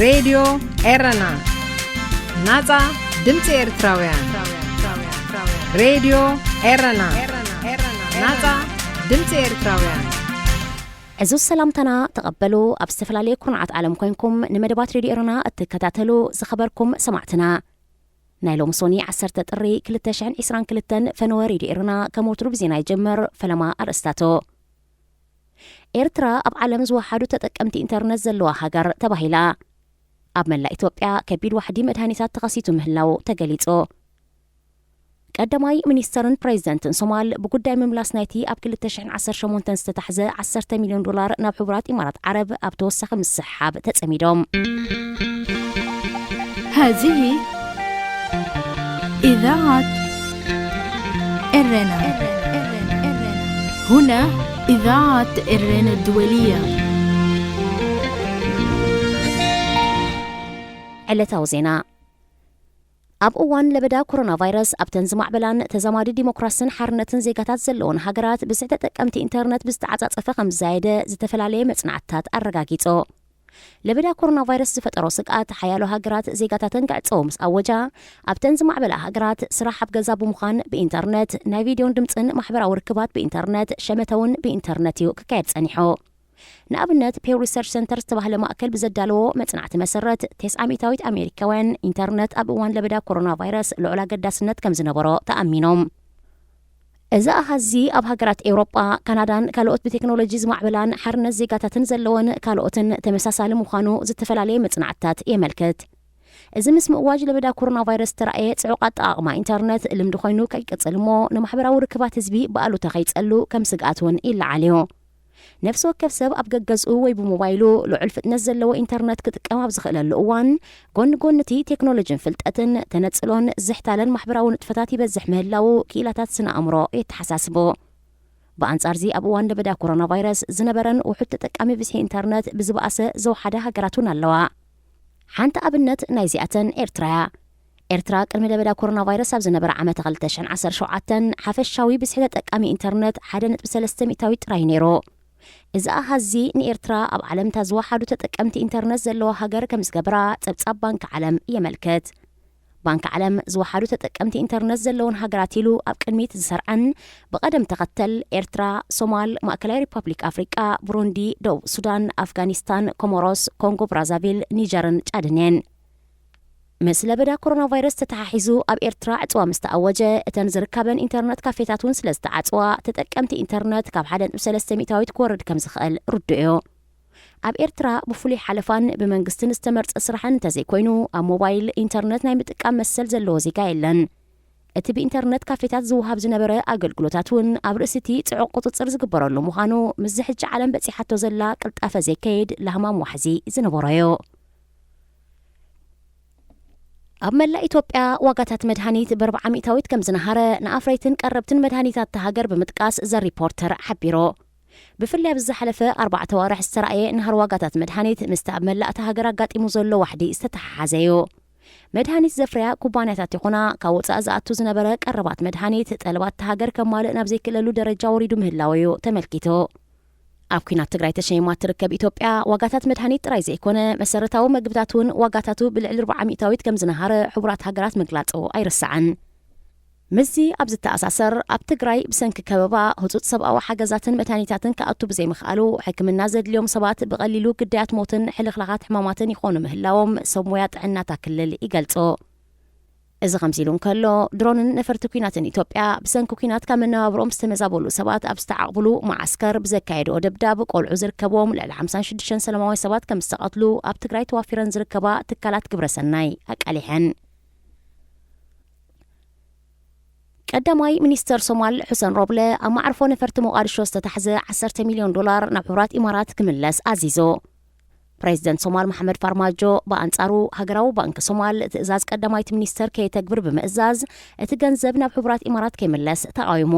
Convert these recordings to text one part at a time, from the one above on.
ሬድዮ ኤረና፣ ናጻ ድምጺ ኤርትራውያን። ሬድዮ ኤረና፣ ናጻ ድምጺ ኤርትራውያን። ዕዙዝ ሰላምታና ተቐበሉ። ኣብ ዝተፈላለየ ኩርናዓት ዓለም ኮይንኩም ንመደባት ሬድዮ ኤረና እትከታተሉ ዝኸበርኩም ሰማዕትና፣ ናይ ሎሚ ሶኒ ዓሰርተ ጥሪ ክልተ ሽሕን ዕስራን ክልተን ፈነወ ሬድዮ ኤረና ከም ወትሩ ብዜና ይጀምር። ፈለማ ኣርእስታቱ። ኤርትራ ኣብ ዓለም ዝወሓዱ ተጠቀምቲ ኢንተርነት ዘለዋ ሃገር ተባሂላ። ኣብ መላእ ኢትዮጵያ ከቢድ ዋሕዲ መድሃኒታት ተኸሲቱ ምህላው ተገሊጹ። ቀዳማይ ሚኒስተርን ፕሬዚደንትን ሶማል ብጉዳይ ምምላስ ናይቲ ኣብ ክልተ ሽሕን ዓሰርተ ሸሞንተን ዝተታሕዘ ዓሰርተ ሚልዮን ዶላር ናብ ሕቡራት ኢማራት ዓረብ ኣብ ተወሳኺ ምስሕሓብ ተጸሚዶም። هذه إذاعة إرنا. هنا إذاعة إرنا الدولية. ዕለታዊ ዜና። ኣብ እዋን ለበዳ ኮሮና ቫይረስ፣ ኣብተን ዝማዕበላን ተዛማዲ ዲሞክራስን ሓርነትን ዜጋታት ዘለወን ሃገራት፣ ብዝሒ ተጠቀምቲ ኢንተርነት ብዝተዓጻጸፈ ከም ዝዛየደ ዝተፈላለየ መጽናዕትታት ኣረጋጊጹ። ለበዳ ኮሮና ቫይረስ ዝፈጠሮ ስግኣት፣ ሓያሎ ሃገራት ዜጋታተን ክዕጸዉ ምስ ኣወጃ፣ ኣብተን ዝማዕበላ ሃገራት ስራሕ ኣብ ገዛ ብምዃን ብኢንተርነት፣ ናይ ቪድዮን ድምጽን ማሕበራዊ ርክባት ብኢንተርነት፣ ሸመተ እውን ብኢንተርነት እዩ ክካየድ ጸኒሑ። ንኣብነት፣ ፔው ሪሰርች ሰንተር ዝተባህለ ማእከል ብዘዳለዎ መጽናዕቲ መሰረት፣ ተስዓ ሚእታዊት ኣሜሪካውያን ኢንተርነት ኣብ እዋን ለበዳ ኮሮና ቫይረስ ልዑል ኣገዳስነት ከም ዝነበሮ ተኣሚኖም። እዚ ኣሃዝዚ ኣብ ሃገራት ኤውሮጳ፣ ካናዳን ካልኦት ብቴክኖሎጂ ዝማዕበላን ሓርነት ዜጋታትን ዘለወን ካልኦትን ተመሳሳሊ ምዃኑ ዝተፈላለየ መጽናዕትታት የመልክት። እዚ ምስ ምእዋጅ ለበዳ ኮሮና ቫይረስ ዝተራእየ ጽዑቕ ኣጠቓቕማ ኢንተርነት ልምዲ ኮይኑ ከይቅጽል እሞ፣ ንማሕበራዊ ርክባት ህዝቢ ብኣሉታ ከይጸሉ ከም ስግኣት እውን ይለዓል እዩ። ነፍሲ ወከፍ ሰብ ኣብ ገገዝኡ ወይ ብሞባይሉ ልዑል ፍጥነት ዘለዎ ኢንተርነት ክጥቀም ኣብ ዝኽእለሉ እዋን፣ ጎኒ ጎኒ እቲ ቴክኖሎጂን ፍልጠትን፣ ተነጽሎን ዝሕታለን ማሕበራዊ ንጥፈታት ይበዝሕ ምህላዉ ክኢላታት ስነ ኣእምሮ የተሓሳስቡ። ብኣንጻርዚ፣ ኣብ እዋን ለበዳ ኮሮና ቫይረስ ዝነበረን ውሑድ ተጠቃሚ ብዝሒ ኢንተርነት ብዝበኣሰ ዘውሓዳ ሃገራት እውን ኣለዋ። ሓንቲ ኣብነት ናይዚኣተን ኤርትራ እያ። ኤርትራ ቅድሚ ለበዳ ኮሮና ቫይረስ ኣብ ዝነበረ ዓመተ ክልተ ሽሕን ዓሰርተ ሸውዓተን ሓፈሻዊ ብዝሒ ተጠቃሚ ኢንተርነት ሓደ ነጥቢ ሰለስተ ሚእታዊት ጥራይ ነይሩ። እዚ ኣሃዝዚ ንኤርትራ ኣብ ዓለም እታ ዝወሓዱ ተጠቀምቲ ኢንተርነት ዘለዋ ሃገር ከም ዝገብራ ጸብጻብ ባንኪ ዓለም የመልክት። ባንኪ ዓለም ዝወሓዱ ተጠቀምቲ ኢንተርነት ዘለወን ሃገራት ኢሉ ኣብ ቅድሚት ዝሰርዐን ብቐደም ተኸተል ኤርትራ፣ ሶማል፣ ማእከላይ ሪፓብሊክ ኣፍሪቃ፣ ብሩንዲ፣ ደቡብ ሱዳን፣ ኣፍጋኒስታን፣ ኮሞሮስ፣ ኮንጎ ብራዛቪል፣ ኒጀርን ጫድን እየን። ምስ ለበዳ ኮሮና ቫይረስ ተተሓሒዙ ኣብ ኤርትራ ዕጽዋ ምስ ተኣወጀ፣ እተን ዝርካበን ኢንተርነት ካፌታት እውን ስለ ዝተዓጽዋ፣ ተጠቀምቲ ኢንተርነት ካብ ሓደ ነጥቢ ሰለስተ ሚእታዊት ክወርድ ከም ዝኽእል ርዱእ እዩ። ኣብ ኤርትራ ብፍሉይ ሓለፋን ብመንግስትን ዝተመርጸ ስራሕን እንተዘይኮይኑ፣ ኣብ ሞባይል ኢንተርነት ናይ ምጥቃም መሰል ዘለዎ ዜጋ የለን። እቲ ብኢንተርነት ካፌታት ዝወሃብ ዝነበረ ኣገልግሎታት እውን ኣብ ርእሲ እቲ ጽዑቕ ቁጽጽር ዝግበረሉ ምዃኑ፣ ምስዚ ሕጂ ዓለም በጺሓቶ ዘላ ቅልጣፈ ዘይከይድ ላህማም ዋሕዚ ዝነበሮ እዩ። ኣብ መላእ ኢትዮጵያ ዋጋታት መድሃኒት ብኣርብዓ ሚእታዊት ከም ዝነሃረ ንኣፍረይትን ቀረብትን መድሃኒታት እታ ሃገር ብምጥቃስ ዘ ሪፖርተር ሓቢሩ። ብፍላይ ኣብዚ ዝሓለፈ ኣርባዕተ ኣዋርሕ ዝተራእየ ንሃር ዋጋታት መድሃኒት ምስቲ ኣብ መላእ እታ ሃገር ኣጋጢሙ ዘሎ ዋሕዲ ዝተተሓሓዘ እዩ። መድሃኒት ዘፍርያ ኩባንያታት ይኹና ካብ ወጻኢ ዝኣቱ ዝነበረ ቀረባት መድሃኒት ጠለባት እታ ሃገር ከማልእ ናብ ዘይክእለሉ ደረጃ ወሪዱ ምህላው እዩ ተመልኪቱ። ኣብ ኲናት ትግራይ ተሸይማ እትርከብ ኢትዮጵያ ዋጋታት መድሃኒት ጥራይ ዘይኮነ መሰረታዊ መግብታት እውን ዋጋታቱ ብልዕሊ ኣርብዓ ሚእታዊት ከም ዝነሃረ ሕቡራት ሃገራት ምግላጹ ኣይርሳዕን። ምስዚ ኣብ ዝተኣሳሰር፣ ኣብ ትግራይ ብሰንኪ ከበባ ህጹጽ ሰብኣዊ ሓገዛትን መድሃኒታትን ክኣቱ ብዘይምኽኣሉ፣ ሕክምና ዘድልዮም ሰባት ብቐሊሉ ግዳያት ሞትን ሕልኽላኻት ሕማማትን ይኾኑ ምህላዎም ሰብ ሞያ ጥዕና እታ ክልል ይገልጹ። እዚ ከምዚ ኢሉ እንከሎ፣ ድሮንን ነፈርቲ ኲናትን ኢትዮጵያ ብሰንኪ ኲናት ካብ መነባብሮኦም ዝተመዛበሉ ሰባት ኣብ ዝተዓቕብሉ መዓስከር ብዘካየድኦ ደብዳብ ቆልዑ ዝርከብዎም ልዕሊ ሓምሳን ሽዱሽተን ሰላማውያን ሰባት ከም ዝተቐትሉ ኣብ ትግራይ ተዋፊረን ዝርከባ ትካላት ግብረሰናይ ኣቃሊሐን። ቀዳማይ ሚኒስተር ሶማል ሑሰን ሮብለ ኣብ መዓርፎ ነፈርቲ ሞቓድሾ ዝተታሕዘ ዓሰርተ ሚልዮን ዶላር ናብ ሕቡራት ኢማራት ክምለስ ኣዚዙ። ፕሬዚደንት ሶማል መሓመድ ፋርማጆ ብኣንጻሩ፣ ሃገራዊ ባንኪ ሶማል ትእዛዝ ቀዳማይቲ ሚኒስተር ከየተግብር ብምእዛዝ፣ እቲ ገንዘብ ናብ ሕቡራት ኢማራት ከይምለስ ተቓዊሙ።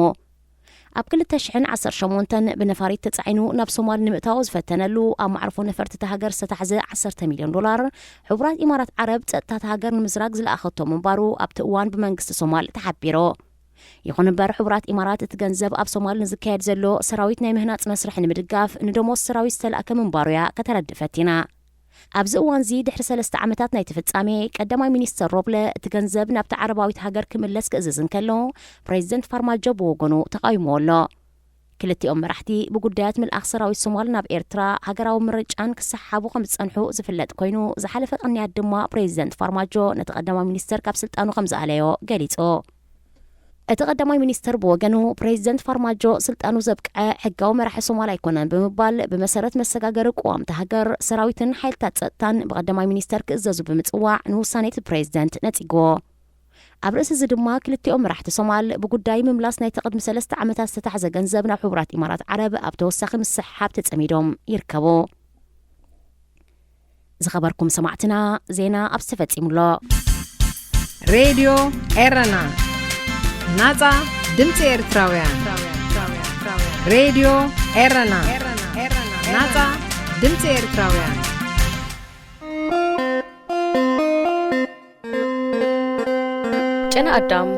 ኣብ ክልተ ሽሕን ዓሰርተ ሸሞንተን ብነፋሪት ተጻዒኑ ናብ ሶማል ንምእታው ዝፈተነሉ ኣብ መዓርፎ ነፈርቲ እታ ሃገር ዝተታሕዘ ዓሰርተ ሚልዮን ዶላር፣ ሕቡራት ኢማራት ዓረብ ጸጥታ እታ ሃገር ንምዝራግ ዝለኣኸቶ ምንባሩ ኣብቲ እዋን ብመንግስቲ ሶማል ተሓቢሩ። ይኹን እምበር፣ ሕቡራት ኢማራት እቲ ገንዘብ ኣብ ሶማል ንዝካየድ ዘሎ ሰራዊት ናይ ምህናጽ መስርሕ ንምድጋፍ ንደሞዝ ሰራዊት ዝተላእከ ምንባሩ እያ ከተረድእ ፈቲና። ኣብዚ እዋንዚ ድሕሪ ሰለስተ ዓመታት ናይቲ ፍጻሜ፣ ቀዳማይ ሚኒስተር ሮብለ እቲ ገንዘብ ናብታ ዓረባዊት ሃገር ክምለስ ክእዝዝ እንከሎ፣ ፕሬዚደንት ፋርማጆ ብወገኑ ተቓዊምዎ ኣሎ። ክልቲኦም መራሕቲ ብጉዳያት ምልኣኽ ሰራዊት ሶማል ናብ ኤርትራ ሃገራዊ ምርጫን ክሰሓሓቡ ከም ዝጸንሑ ዝፍለጥ ኮይኑ፣ ዝሓለፈ ቅንያት ድማ ፕሬዚደንት ፋርማጆ ነቲ ቀዳማይ ሚኒስተር ካብ ስልጣኑ ከም ዝኣለዮ ገሊጹ። እቲ ቀዳማይ ሚኒስተር ብወገኑ፣ ፕሬዚደንት ፋርማጆ ስልጣኑ ዘብቅዐ ሕጋዊ መራሒ ሶማል ኣይኮነን ብምባል፣ ብመሰረት መሰጋገሪ ቅዋም እታ ሃገር፣ ሰራዊትን ሓይልታት ጸጥታን ብቀዳማይ ሚኒስተር ክእዘዙ ብምጽዋዕ ንውሳኔ እቲ ፕሬዚደንት ነጺግዎ። ኣብ ርእሲ እዚ ድማ ክልቲኦም መራሕቲ ሶማል ብጉዳይ ምምላስ ናይቲ ቅድሚ ሰለስተ ዓመታት ዝተታሕዘ ገንዘብ ናብ ሕቡራት ኢማራት ዓረብ ኣብ ተወሳኺ ምስሕሓብ ተጸሚዶም ይርከቡ። ዝኸበርኩም ሰማዕትና፣ ዜና ኣብዚ ተፈጺሙ ኣሎ። ሬድዮ ኤረና፣ ናጻ ድምጺ ኤርትራውያን። ሬድዮ ኤረና፣ ናጻ ድምጺ ኤርትራውያን። ጨና ኣዳም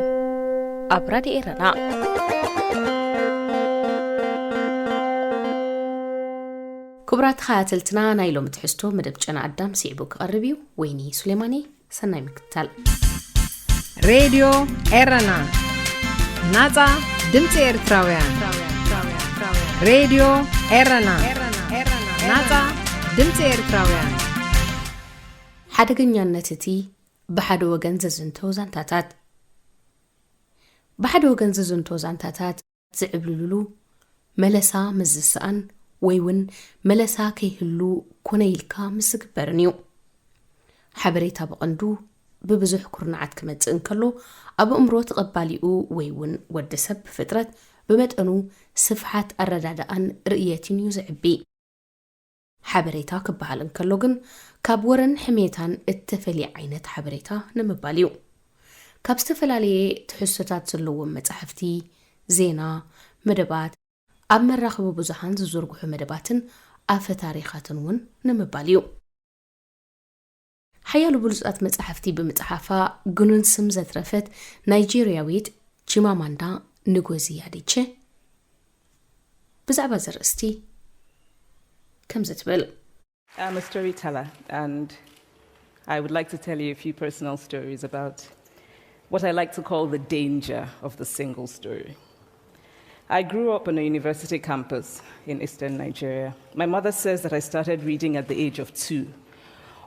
ኣብ ራድዮ ኤረና። ክቡራት ተኸታተልትና፣ ናይ ሎሚ ትሕዝቶ መደብ ጨና ኣዳም ስዒቡ ክቐርብ እዩ። ወይኒ ሱሌማኒ፣ ሰናይ ምክትታል። ሬድዮ ኤረና፣ ናጻ ድምጺ ኤርትራውያን። ሬድዮ ኤረና፣ ናጻ ድምጺ ኤርትራውያን። ሓደገኛነት እቲ ብሓደ ወገን ዘዝንቶ ዛንታታት። ብሓደ ወገን ዘዝንቶ ዛንታታት ዝዕብልሉሉ፣ መለሳ ምስ ዝሰኣን ወይ እውን መለሳ ከይህሉ ኮነ ኢልካ ምስ ዝግበርን እዩ። ሓበሬታ ብቐንዱ ብብዙሕ ኩርናዓት ክመጽእ እንከሎ፣ ኣብ ኣእምሮ ተቐባሊኡ ወይ እውን ወዲ ሰብ ብፍጥረት ብመጠኑ ስፍሓት ኣረዳድኣን ርእየትን እዩ ዝዕቢ። ሓበሬታ ክበሃል እንከሎ ግን፣ ካብ ወረን ሕሜታን እተፈልየ ዓይነት ሓበሬታ ንምባል እዩ። ካብ ዝተፈላለየ ትሕዝቶታት ዘለዎም መጻሕፍቲ፣ ዜና፣ መደባት፣ ኣብ መራኸቢ ብዙሃን ዝዝርግሑ መደባትን ኣፈ ታሪኻትን እውን ንምባል እዩ። ሓያሎ ብሉጻት መጻሕፍቲ ብምጽሓፋ ግኑን ስም ዘትረፈት ናይጄርያዊት ቺማማንዳ ንጎዚ ኣዲቼ ብዛዕባ እዚ ኣርእስቲ ከምዚ ትብል። I'm a storyteller, and I would like to tell you a few personal stories about what I like to call the danger of the single story. I grew up on a university campus in eastern Nigeria. My mother says that I started reading at the age of two,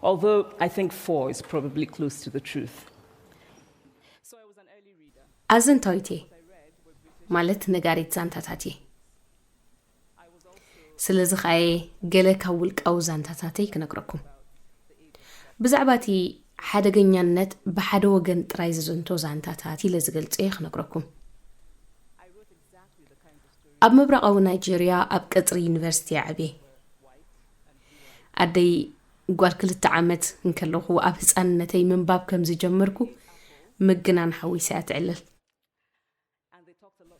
although I think four is probably close to the truth. So I was an early reader. ኣዘንታዊት እየ፣ ማለት ነጋሪት ዛንታታት እየ። ስለዚ ኸኣ እየ ገለ ካብ ውልቃዊ ዛንታታተይ ክነግረኩም። ብዛዕባ እቲ ሓደገኛነት ብሓደ ወገን ጥራይ ዝዝንቶ ዛንታታት ኢለ ዝገልጾ እየ ክነግረኩም። ኣብ ምብራቓዊ ናይጄርያ ኣብ ቀጽሪ ዩኒቨርሲቲ እየ ዓብየ። ኣደይ ጓል ክልተ ዓመት እንከለኹ ኣብ ህጻንነተይ ምንባብ ከም ዝጀመርኩ ምግናን ሓዊሳ እያ ትዕልል።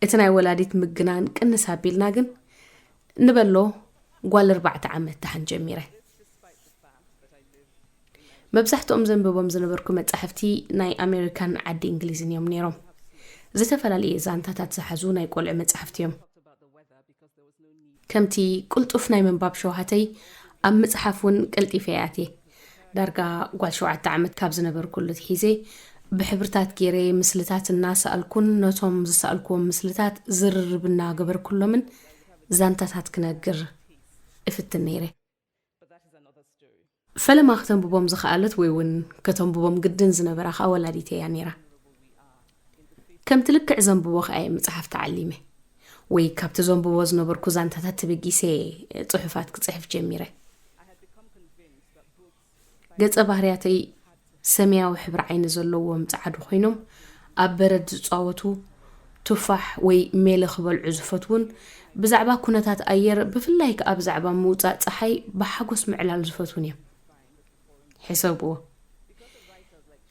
እቲ ናይ ወላዲት ምግናን ቅንስ ኣቢልና ግን ንበሎ ጓል ኣርባዕተ ዓመት ደሓን ጀሚረ። መብዛሕትኦም ዘንብቦም ዝነበርኩ መጻሕፍቲ ናይ ኣሜሪካን ዓዲ እንግሊዝን እዮም ነይሮም። ዝተፈላለየ ዛንታታት ዝሓዙ ናይ ቆልዑ መጻሕፍቲ እዮም። ከምቲ ቅልጡፍ ናይ ምንባብ ሸውሃተይ ኣብ ምጽሓፍ እውን ቀልጢፈ እየ ኣትየ። ዳርጋ ጓል ሸውዓተ ዓመት ካብ ዝነበርኩሉ ኣትሒዘ ብሕብርታት ገይረ ምስልታት እናሰኣልኩን ነቶም ዝሰኣልኩዎም ምስልታት ዝርርብ እናገበርኩሎምን ዛንታታት ክነግር እፍትን ነይረ። ፈለማ ከተንብቦም ዝኸኣለት ወይ እውን ከተንብቦም ግድን ዝነበራ ኸኣ ወላዲተይ እያ ነይራ። ከምቲ ልክዕ ዘንብቦ ኸኣ እየ ምጽሓፍ ተዓሊመ፣ ወይ ካብቲ ዘንብቦ ዝነበርኩ ዛንታታት ተበጊሰ እየ ጽሑፋት ክጽሕፍ ጀሚረ። ገጸ ባህርያተይ ሰማያዊ ሕብሪ ዓይኒ ዘለዎም ጻዕዱ ኮይኖም፣ ኣብ በረድ ዝጻወቱ፣ ቱፋሕ ወይ ሜለ ክበልዑ ዝፈትዉን ብዛዕባ ኩነታት ኣየር፣ ብፍላይ ከኣ ብዛዕባ ምውጻእ ጸሓይ ብሓጎስ ምዕላል ዝፈትዉን እዮም። ሕሰብዎ፣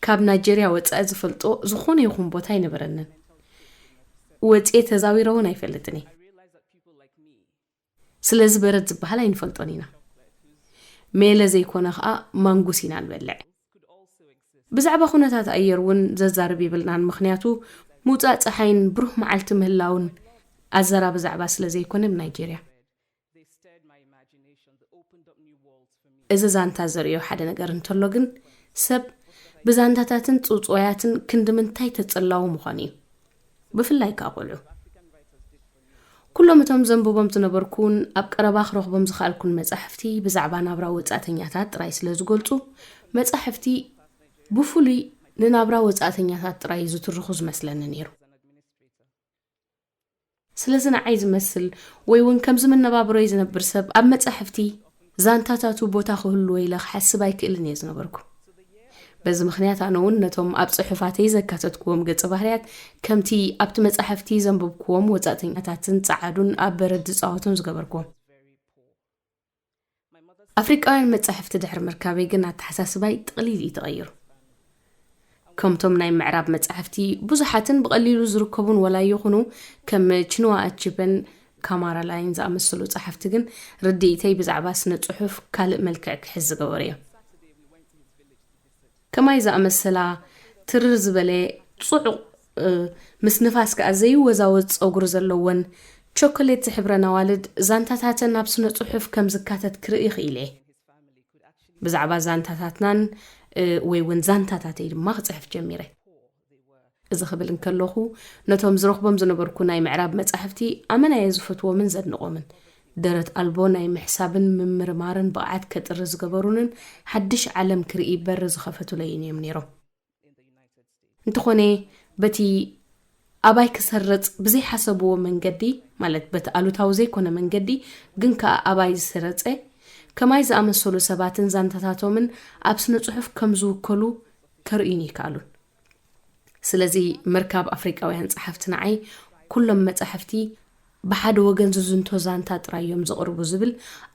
ካብ ናይጀርያ ወጻኢ ዝፈልጦ ዝኾነ ይኹን ቦታ ኣይነበረንን። ወጺኤ ተዛዊረ እውን ኣይፈልጥን እየ። ስለዚ በረድ ዝበሃል ኣይንፈልጦን ኢና። ሜለ ዘይኮነ ኸኣ ማንጉስ ኢና ንበልዕ። ብዛዕባ ኩነታት ኣየር እውን ዘዛርብ የብልናን፣ ምኽንያቱ ምውጻእ ጸሓይን ብሩህ መዓልቲ ምህላውን ኣዘራቢ ዛዕባ ስለ ዘይኮነ ኣብ ናይጀርያ። እዚ ዛንታ ዘርእዮ ሓደ ነገር እንተሎ ግን፣ ሰብ ብዛንታታትን ጽውጽዋያትን ክንዲ ምንታይ ተጸላዊ ምዃኑ እዩ። ብፍላይ ከኣ ቆልዑ። ኩሎም እቶም ዘንብቦም ዝነበርኩን ኣብ ቀረባ ክረኽቦም ዝኸኣልኩን መጻሕፍቲ ብዛዕባ ናብራ ወጻእተኛታት ጥራይ ስለ ዝገልጹ፣ መጻሕፍቲ ብፍሉይ ንናብራ ወጻእተኛታት ጥራይ ዝትርኹ ዝመስለኒ ነይሩ። ስለዚ ንዓይ ዝመስል ወይ እውን ከምዚ መነባብሮይ ዝነብር ሰብ ኣብ መጻሕፍቲ ዛንታታቱ ቦታ ክህልዎ ኢለ ክሓስብ ኣይክእልን እየ ዝነበርኩ። በዚ ምኽንያት ኣነ እውን ነቶም ኣብ ጽሑፋተይ ዘካተትክዎም ገጸ ባህርያት ከምቲ ኣብቲ መጻሕፍቲ ዘንበብክዎም ወጻእተኛታትን ጸዓዱን ኣብ በረድ ዝጻወቱን ዝገበርክዎም። ኣፍሪቃውያን መጻሕፍቲ ድሕሪ ምርካበይ ግን ኣተሓሳስባይ ጥቕሊል እዩ ተቐይሩ። ከምቶም ናይ ምዕራብ መጻሕፍቲ ብዙሓትን ብቐሊሉ ዝርከቡን ዋላ ይኹኑ ከም ቺኑዋ ኣቺበን ካማራ ላይን ዝኣመሰሉ ጸሓፍቲ ግን ርድኢተይ ብዛዕባ ስነ ጽሑፍ ካልእ መልክዕ ክሕዝ ዝገበሩ እዮም። ከማይ ዝኣመሰላ ትርር ዝበለ ጽዑቕ፣ እ፣ ምስ ንፋስ ከኣ ዘይወዛወዝ ጸጉሪ ዘለወን ቸኮሌት ዝሕብረን ኣዋልድ ዛንታታተን ኣብ ስነ ጽሑፍ ከም ዝካተት ክርኢ ክኢለ። ብዛዕባ ዛንታታትናን፣ እ፣ ወይ እውን ዛንታታተይ ድማ ክጽሕፍ ጀሚረ። እዚ ክብል እንከለኹ፣ ነቶም ዝረኽቦም ዝነበርኩ ናይ ምዕራብ መጻሕፍቲ ኣመና እየ ዝፈትዎምን ዘድንቖምን። ደረት ኣልቦ ናይ ምሕሳብን ምምርማርን ብቕዓት ከጥሪ ዝገበሩንን ሓድሽ ዓለም ክርኢ በሪ ዝኸፈቱለይን እዮም ነይሮም። እንተኾነ፣ በቲ ኣባይ ክሰርጽ ብዘይሓሰብዎ መንገዲ፣ ማለት በቲ ኣሉታዊ ዘይኮነ መንገዲ፣ ግን ከኣ ኣባይ ዝሰረጸ፣ ከማይ ዝኣመሰሉ ሰባትን ዛንታታቶምን ኣብ ስነ ጽሑፍ ከም ዝውከሉ ከርእዩኒ ይከኣሉን። ስለዚ ምርካብ ኣፍሪቃውያን ጸሓፍቲ ንዓይ ኩሎም መጻሕፍቲ ብሓደ ወገን ዝዝንቶ ዛንታ ጥራይ እዮም ዘቕርቡ ዝብል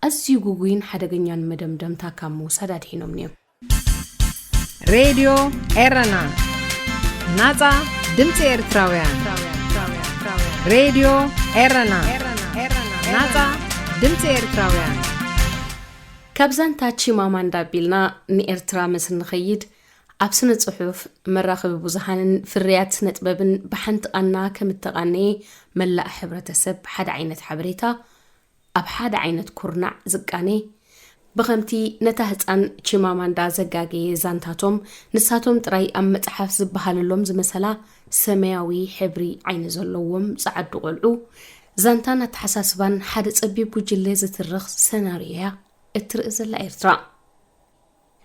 ኣዝዩ ግጉይን ሓደገኛን መደምደምታ ካብ ምውሳድ ኣድሒኖምኒ እዮም። ሬድዮ ኤረና፣ ናጻ ድምጺ ኤርትራውያን። ሬድዮ ኤረና፣ ናጻ ድምጺ ኤርትራውያን። ካብ ዛንታ ቺማማንዳ ኣቢልና ንኤርትራ ምስ እንኸይድ፣ ኣብ ስነ ጽሑፍ፣ መራኸቢ ብዙሃንን ፍርያት ስነ ጥበብን ብሓንቲ ቃና ከም እተቓነየ፣ መላእ ሕብረተሰብ ሓደ ዓይነት ሓበሬታ ኣብ ሓደ ዓይነት ኩርናዕ ዝቃነ፣ ብኸምቲ ነታ ህጻን ቺማማንዳ ዘጋገየ ዛንታቶም፣ ንሳቶም ጥራይ ኣብ መጽሓፍ ዝበሃለሎም ዝመሰላ ሰማያዊ ሕብሪ ዓይኒ ዘለዎም ጸዓዱ ቆልዑ፣ ዛንታን ኣተሓሳስባን ሓደ ጸቢብ ጉጅለ ዝትርኽ ሰናርዮ እያ እትርኢ ዘላ ኤርትራ።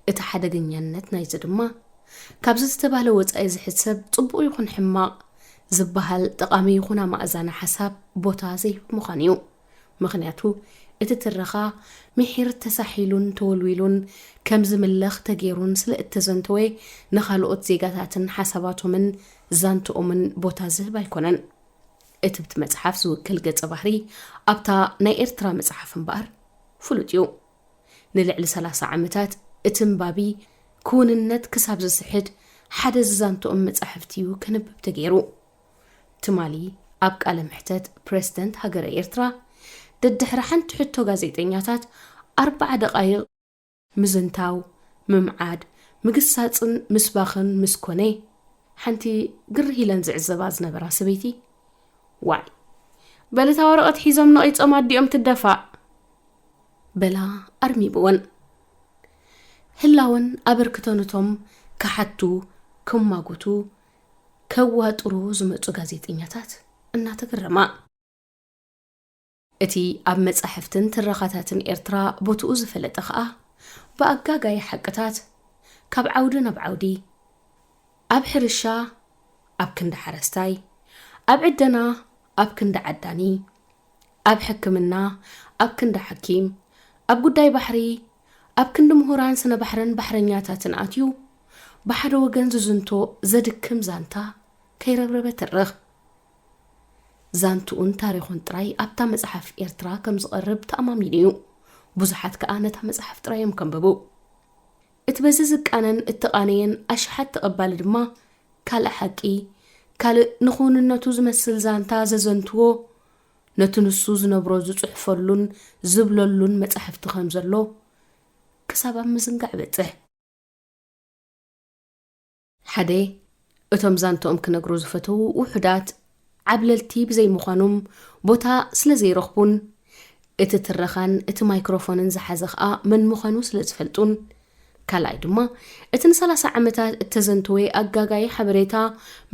እቲ ሓደገኛነት ናይዚ ድማ፣ ካብዚ ዝተባህለ ወጻኢ ዝሕሰብ ጽቡቕ ይኹን ሕማቕ ዝበሃል ጠቓሚ ይኹን ኣማእዛኒ ሓሳብ ቦታ ዘይህብ ምዃኑ እዩ። ምኽንያቱ፣ እቲ ትረኻ ምሒር ተሳሒሉን ተወልዊሉን ከም ዝምለኽ ተገይሩን ስለ እተዘንተወ፣ ንኻልኦት ዜጋታትን ሓሳባቶምን ዛንትኦምን ቦታ ዝህብ ኣይኮነን። እቲ ብቲ መጽሓፍ ዝውክል ገጸ ባህሪ ኣብታ ናይ ኤርትራ መጽሓፍ እምበኣር ፍሉጥ እዩ። ንልዕሊ ሰላሳ ዓመታት እቲ ኣንባቢ ክውንነት ክሳብ ዝስሕት ሓደ ዝዛንትኦም መጻሕፍቲ እዩ ከንብብ ተገይሩ። ትማሊ ኣብ ቃለ መሕተት ፕረዚደንት ሃገረ ኤርትራ፣ ደድሕሪ ሓንቲ ሕቶ ጋዜጠኛታት ኣርብዓ ደቓይቕ ምዝንታው፣ ምምዓድ፣ ምግሳጽን ምስባኽን ምስ ኮነ፣ ሓንቲ ግርህ ኢለን ዝዕዘባ ዝነበራ ሰበይቲ፣ "ዋይ፣ በሊ እታ ወረቐት ሒዞም ነቒጾም ኣዲኦም ትደፋእ!" በላ ኣርሚምወን። ህላወን ኣበርክቶን እቶም ክሓቱ፣ ክማጎቱ፣ ከዋጥሩ ዝመጹ ጋዜጠኛታት እናተገረማ። እቲ ኣብ መጻሕፍትን ትረኻታትን ኤርትራ ቦትኡ ዝፈለጠ ኸኣ፣ ብኣጋጋዪ ሓቅታት፣ ካብ ዓውዲ ናብ ዓውዲ፣ ኣብ ሕርሻ፣ ኣብ ክንዲ ሓረስታይ፣ ኣብ ዕደና፣ ኣብ ክንዲ ዓዳኒ፣ ኣብ ሕክምና፣ ኣብ ክንዲ ሓኪም፣ ኣብ ጉዳይ ባሕሪ፣ ኣብ ክንዲ ምሁራን ስነ ባሕርን ባሕረኛታትን ኣትዩ፣ ብሓደ ወገን ዝዝንቶ ዘድክም ዛንታ ከይረብረበ ትርኽ። ዛንትኡን ታሪኹን ጥራይ ኣብታ መጽሓፍ ኤርትራ ከም ዝቐርብ ተኣማሚኑ እዩ። ብዙሓት ከኣ ነታ መጽሓፍ ጥራይ እዮም ከንብቡ። እቲ በዚ ዝቃነን እተቓነየን ኣሽሓት ተቐባሊ ድማ ካልእ ሓቂ፣ ካልእ ንኽውንነቱ ዝመስል ዛንታ ዘዘንትዎ፣ ነቲ ንሱ ዝነብሮ ዝጽሕፈሉን ዝብለሉን መጻሕፍቲ ከም ዘሎ ክሳብ ኣብ ምዝንጋዕ በጽሕ። ሓደ፣ እቶም ዛንትኦም ክነግሩ ዝፈተዉ ውሑዳት ዓብለልቲ ብዘይምዃኖም ቦታ ስለ ዘይረኽቡን እቲ ትረኻን እቲ ማይክሮፎንን ዝሓዘ ኸኣ መን ምዃኑ ስለ ዝፈልጡን፣ ካልኣይ ድማ እቲ ንሰላሳ ዓመታት እተዘንተወ ኣጋጋዪ ሓበሬታ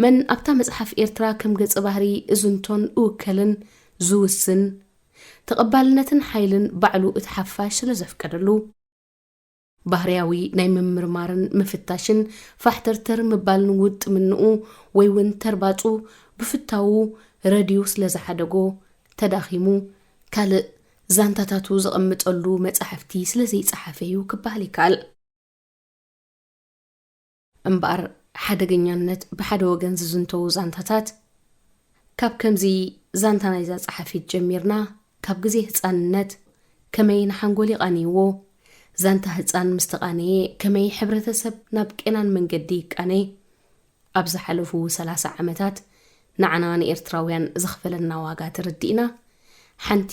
መን ኣብታ መጽሓፍ ኤርትራ ከም ገጸ ባህሪ እዝንቶን እውከልን ዝውስን፣ ተቐባልነትን ሓይልን ባዕሉ እቲ ሓፋሽ ስለ ዘፍቀደሉ፣ ባህርያዊ ናይ ምምርማርን ምፍታሽን ፋሕተርተር ምባልን ውጥምንኡ ወይ እውን ተርባጹ ብፍታዉ ረድዩ ስለ ዝሓደጎ፣ ተዳኺሙ ካልእ ዛንታታቱ ዘቐምጠሉ መጻሕፍቲ ስለ ዘይጸሓፈ እዩ ክበሃል ይከኣል። እምበኣር ሓደገኛነት ብሓደ ወገን ዝዝንተዉ ዛንታታት፣ ካብ ከምዚ ዛንታ ናይዛ ጸሓፊት ጀሚርና፣ ካብ ግዜ ህጻንነት ከመይ ንሓንጎል ይቓንይዎ፣ ዛንታ ህጻን ምስ ተቓነየ ከመይ ሕብረተሰብ ናብ ቄናን መንገዲ ይቃነ፣ ኣብ ዝሓለፉ ሰላሳ ዓመታት ንዓና ንኤርትራውያን ዘኽፈለና ዋጋ ተረዲእና፣ ሓንቲ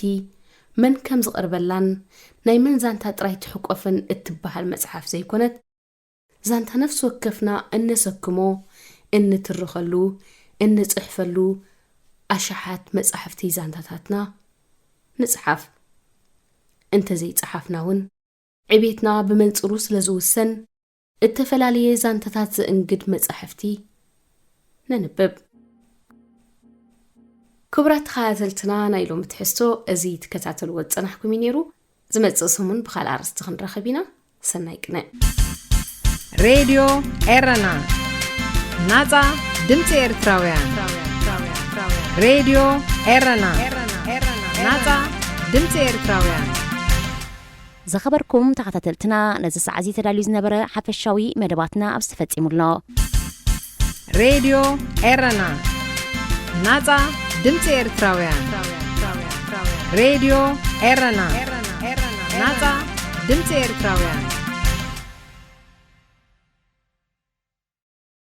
መን ከም ዝቐርበላን ናይ መን ዛንታ ጥራይ ትሕቆፍን እትበሃል መጽሓፍ ዘይኮነት፣ ዛንታ ነፍሲ ወከፍና እነሰክሞ፣ እንትርኸሉ፣ እንጽሕፈሉ ኣሽሓት መጻሕፍቲ ዛንታታትና ንጽሓፍ። እንተዘይጸሓፍና እውን፣ ዕቤትና ብመንጽሩ ስለ ዝውሰን፣ እተፈላለየ ዛንታታት ዘእንግድ መጻሕፍቲ ነንብብ። ክቡራት ተኸታተልትና፣ ናይ ሎሚ ትሕዝቶ እዚ ትከታተልዎ ዝጸናሕኩም እዩ ነይሩ። ዝመጽእ ሰሙን ብኻልእ ኣርእስቲ ክንራኸብ ኢና። ሰናይ ቅነ። ሬድዮ ኤረና፣ ናጻ ድምጺ ኤርትራውያን። ሬድዮ ኤረና፣ ናጻ ድምጺ ኤርትራውያን። ዝኸበርኩም ተኸታተልትና፣ ነዚ ሰዓት እዚ ተዳልዩ ዝነበረ ሓፈሻዊ መደባትና ኣብዚ ተፈጺሙ ኣሎ። ሬድዮ ኤረና፣ ናጻ ድምጺ ኤርትራውያን። ሬድዮ ኤረና፣ ናጻ ድምጺ ኤርትራውያን።